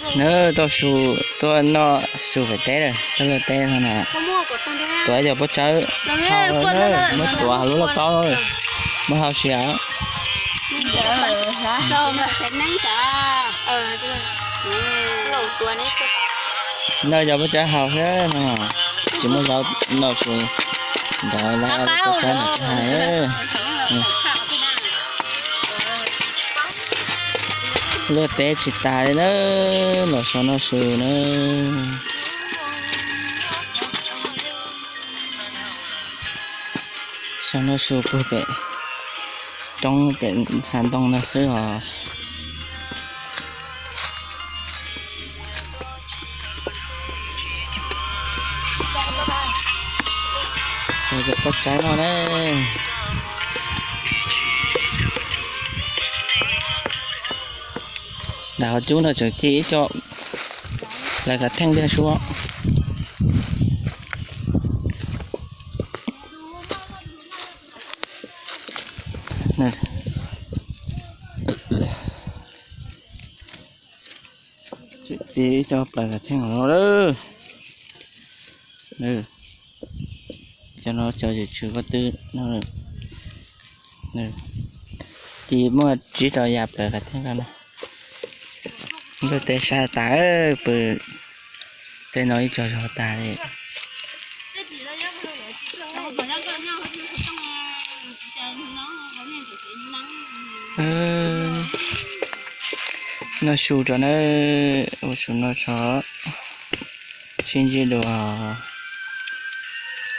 Nab, tuaj su, tuaj noj su pem teb lawm, tuaj luaj teb no na. Tuav cov pob tsawb, muab tuav hauv lub lauj kaub, muab hau siav. Noj cov pob tsawb hau xwb no, tsis muaj zaub noj su ntawd, lawv pob tsawb no tsis hais. Luaj teb tsis tas li na, los so noj su na. So noj su puag pem roob pem hav ntoo no xwb os. Cov pob tsawb no na. Nram qhov cub no tseem ci ib co plaws kav theej thiab sub. Tseem ci ib co plaws kav theej no lawm. Cov no cov tseem tsw ko tw no. Ci muaj tsib rau yam plaws kav theej no na. Npawg tes sab tas pw, tej no ib co zog tas li. Noj su rau na, ua su noj tso, sib ntsib dua.